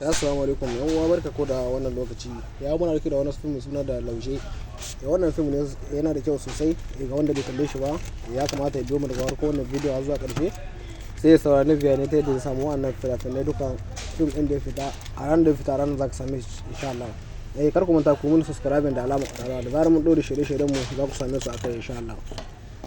Assalamu alaikum yan uwa, barka ku da wannan lokaci. Ya muna dauke da wani fim mai suna da Lauje. Wannan fim ne yana da kyau sosai ga wanda bai kalle shi ba. Ya kamata ya biyo mu daga farkon wannan bidiyo har zuwa ƙarshe, sai ya saurari bayanai ta yadda zai samu wannan fina-finai duka. Fim ɗin da ya fita a ranar da ya fita, ranar za ka same shi insha Allah. Kar ku manta ku mun subscribe da alamar ƙararrawa. Da zarar mun ɗora shirye-shiryen mu, za ku same su a kai insha Allah.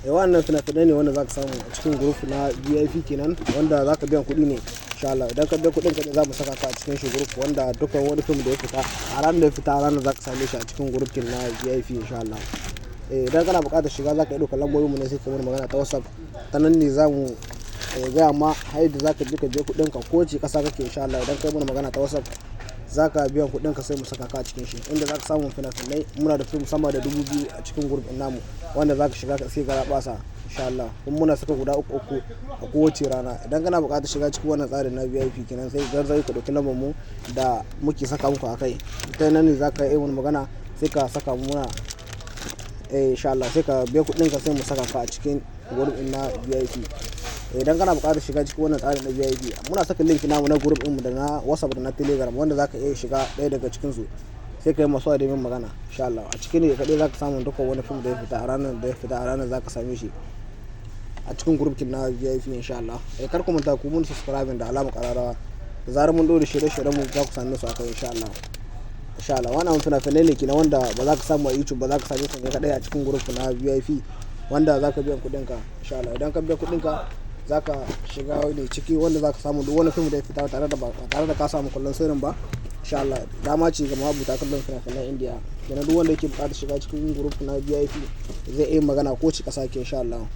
Wannan fina-finai ne wanda za ka samu a cikin group na VIP kenan, wanda za ka biyan kuɗi ne insha Allah. Idan ka biya kuɗin ka ne, za mu saka ka a cikin shi group, wanda dukkan wani fim da ya fita a ranar da ya fita, ranar za ka same shi a cikin group na VIP insha Allah. Idan kana buƙatar shiga, za ka iya ɗaukar lambobin mu ne, sai ka mana magana ta WhatsApp. Ta nan ne za mu gaya ma har yadda za ka je ka biya kuɗin ka, ko wace ƙasa kake insha Allah. Idan kai mana magana ta WhatsApp, za ka biyan kuɗin ka, sai mu saka ka a cikin shi, inda za ka samu fina-finai. Muna da fim sama da 2000 a cikin group ɗin namu, wanda za ka shiga ka sai garaɓasa insha Allah. Kuma muna saka guda uku uku a kowace rana. Idan kana buƙatar shiga cikin wannan tsarin na VIP kenan, sai garzaya ka ɗauki lambar mu da muke saka muku a kai. Ta nan ne za ka yi mana magana, sai ka saka muna insha Allah, sai ka biya kuɗin ka, sai mu saka ka a cikin group ɗin na VIP. Idan kana buƙatar shiga cikin wannan tsarin na VIP, muna saka link namu na group ɗinmu da na WhatsApp da na Telegram, wanda za ka iya shiga ɗaya daga cikinsu, sai ka yi masu admin magana insha Allah. A cikin ne kaɗai za ka samu dukkan wani fim da ya fita a ranar da ya fita, a ranar za ka same shi a cikin group na VIP insha Allah. Kar ku manta ku mun subscribe da alamar ƙararrawa. Da zarar mun ɗora shirye-shiryen mu, za ku same su a kai insha Allah. Insha Allah wannan fina-finai ne kenan wanda ba za ka samu a YouTube ba, za ka same su ne kaɗai a cikin group na VIP, wanda za ka biyan kuɗin ka insha Allah. Idan ka biya kuɗin ka, za ka shiga ne ciki, wanda za ka samu duk wani fim da ya fita tare da ba tare da ka samu kallon sirrin ba insha Allah. Dama ce ga ma'abota kallon fina-finan Indiya kenan. Duk wanda yake buƙatar shiga cikin group na VIP zai iya magana ko wace ƙasa yake insha Allah.